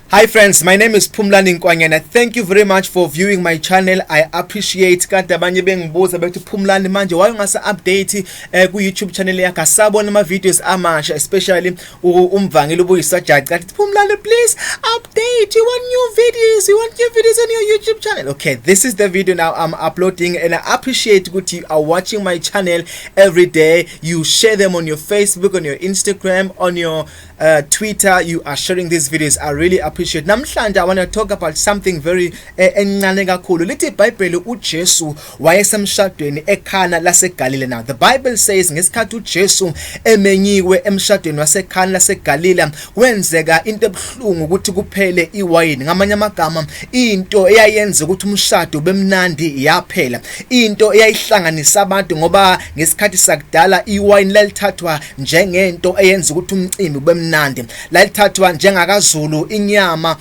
Hi friends, my name is Phumlani Nkwanyana. Thank you very much for viewing my channel. I appreciate. Kade abanye bengibuza bethi, "Phumlani, manje why ungasa update ku YouTube channel yakho? Asabona ama videos amasha," especially umvangeli ubuyisajaci athi, "Phumlani, please update. You want new videos. You want new videos on your YouTube channel." Okay, this is the video now I'm uploading, and I appreciate ukuthi you are watching my channel every day. You share them on your Facebook, on your Instagram, on your Twitter. You are sharing these videos. I really appreciate. Namhlanje I want to talk about something very encane kakhulu. Lithi iBhayibheli uJesu wayesemshadweni eKhana laseGalile. Now the Bible says ngesikhathi uJesu emenyiwe emshadweni waseKhana laseGalile, kwenzeka into ebuhlungu ukuthi kuphele iwayini. Ngamanye amagama, into eyayenza ukuthi umshado ubemnandi yaphela. Into eyayihlanganisa abantu, ngoba ngesikhathi sakudala iwayini lalithathwa njengento eyenza ukuthi umcimbi ubemnandi. Lalithathwa njengakaZulu inyama,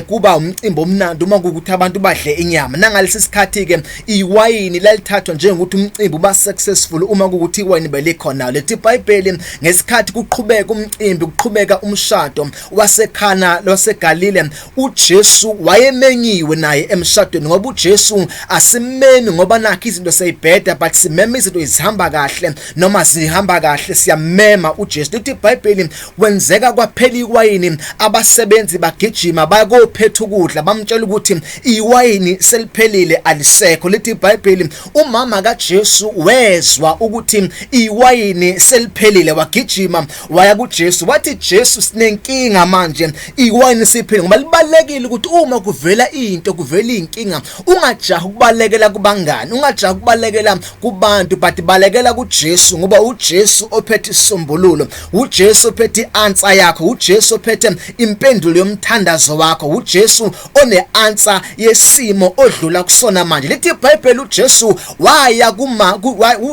kuba umcimbi omnandi uma kukuthi abantu badle inyama. Nangalesi sikhathi ke iwayini lalithathwa njengokuthi umcimbi uba successful uma kukuthi iwayini belikhona. Lethi iBhayibheli ngesikhathi kuqhubeka umcimbi, kuqhubeka umshado waseKhana waseGalile, uJesu wayemenyiwe naye emshadweni, ngoba uJesu asimemi ngoba nakho izinto seyibheda, but simema izinto izihamba kahle noma zihamba kahle, siyamema uJesu. Lithi iBhayibheli kwenzeka kwaphela iwayini, abasebenzi bagijima bayakophetha ukudla, bamtshela ukuthi iwayini seliphelile, alisekho. Lithi iBhayibheli umama kaJesu wezwa ukuthi iwayini seliphelile, wagijima waya kuJesu, wathi, "Jesu, sinenkinga manje, iwayini siphelile." Ngoba libalekile ukuthi uma kuvela into, kuvela inkinga, ungajahi ukubalekela kubangani, ungajahi ukubalekela kubantu, but balekela kuJesu, ngoba uJesu ophethe isisombululo, uJesu ophethe i-answer yakho, uJesu ophethe impendulo yomthandazo wakho, uJesu one-answer yesimo odlula kusona manje. Lithi iBhayibheli uJesu waya kuma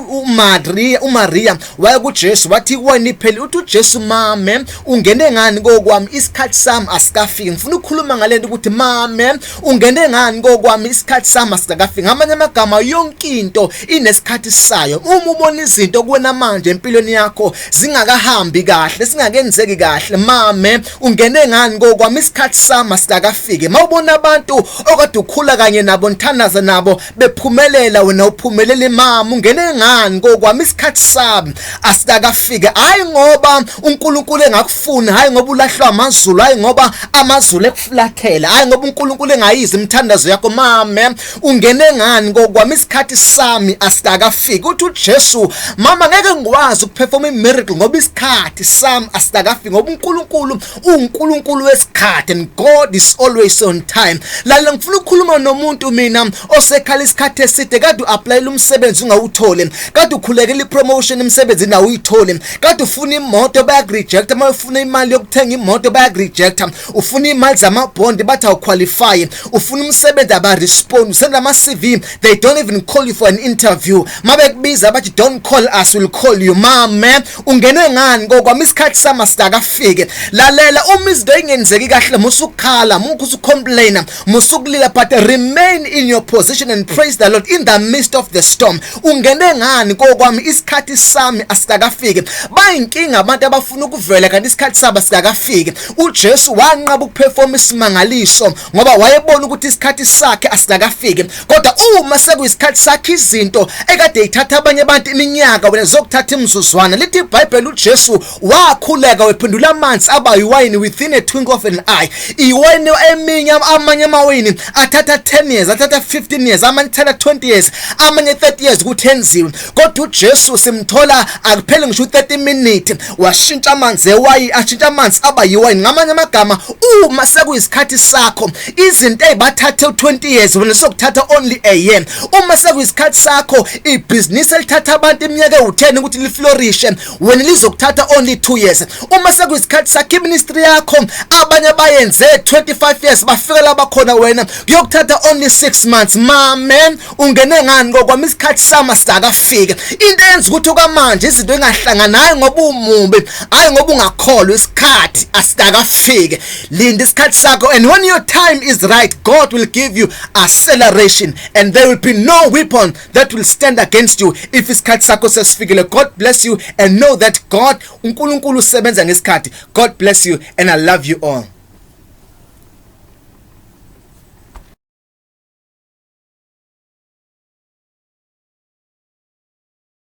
uMaria, uMaria waya kuJesu, wathi, "Wena, ipheli." Uthi uJesu, "Mame, ungene ngani kokwami? Isikhathi sami asikafiki." Ngifuna ukukhuluma ngalento ukuthi, mame, ungene ngani kokwami? Isikhathi sami asikafiki. Ngamanye amagama, yonke into inesikhathi sayo. Uma ubona izinto kuwena manje empilweni yakho zingakahambi kahle, singakenzeki kahle, mame, ungene ngani kokwami? Isikhathi sami asikakafiki. Mawubona abantu okade ukhula kanye nabo, nithandaza nabo, bephumelela, wena uphumelela, mama, ungene ngani kokwami? Isikhathi sami asikakafiki. Hayi ngoba uNkulunkulu engakufuni, hayi ngoba ulahlwa amazulu, hayi ngoba amazulu ekufulathela, hayi ngoba uNkulunkulu engayizwa imithandazo yakho. Mame, ungene ngani kokwami? Isikhathi sami asikakafiki. Uthi uJesu, "Mama, ngeke ngikwazi ukuperform imiracle ngoba isikhathi sami asikakafiki," ngoba uNkulunkulu uNkulunkulu wesikhathi and God is always on time. Lalela, ngifuna ukukhuluma nomuntu mina osekhala isikhathi eside, kade uapplyela umsebenzi ungawutholi, kade ukhulekela ipromotion emsebenzini awuyitholi, kade ufuna imoto bayakureject, uma ufuna imali yokuthenga imoto bayakureject, ufuna imali zamabhondi bathi awuqualify, ufuna umsebenzi abarespond, usenda ama-CV, they don't even call you for an interview, mabekubiza bathi, "Don't call us, we'll call you." Mame, ungene ngani kokwami? Isikhathi sami asikakafiki. Lalela, uma izinto ingenzeki kahle, musukhala, musucomplaina, musukulila, but remain in your position and praise the Lord in the midst of the storm. Ungene ngani kokwami? Isikhathi sami asikakafiki. Bayinkinga abantu abafuna ukuvela kanti isikhathi sabo asikakafiki. uJesu wanqaba ukuperform isimangaliso ngoba wayebona ukuthi isikhathi sakhe asikakafiki, kodwa uma sekuyisikhathi sakhe, izinto ekade ithatha abanye abantu iminyaka, wena zokuthatha imizuzwana. Lithi iBhayibheli uJesu wakhuleka, wephendula amanzi aba yiwayini within a twinkle of an eye. Iwayini eminye, amanye amawayini athatha 10 years, athatha 15 years, amanye athatha 20 years, amanye 30 years ukuthi enziwe, kodwa uJesu simthola akuphele ngisho 30 minutes washintsha amanzi ewayi, ashintsha amanzi aba yiwayini. Ngamanye amagama, uma sekuyisikhathi sakho, izinto ezibathathe u20 years, wena sokuthatha only a year. Uma sekuyisikhathi sakho, ibhizinisi elithatha abantu iminyaka ewu10 ukuthi liflourish, wena lizokuthatha only 2 years. Uma sekuyisikhathi sakho, iministry yakho abanye bayenze 25 years bafika la bakhona, wena kuyokuthatha only 6 months. Mame, ungene ngani kokwami? Isikhathi sami asikakafiki. Into eyenza ukuthi okwamanje izinto engahlangani, hayi ngoba umubi, hayi ngoba ungakholwa, isikhathi asikakafiki. Linda isikhathi sakho, and when your time is right, God will give you acceleration and there will be no weapon that will stand against you if isikhathi sakho sesifikile. God bless you and know that God, uNkulunkulu usebenza ngesikhathi. God bless you and I love you all.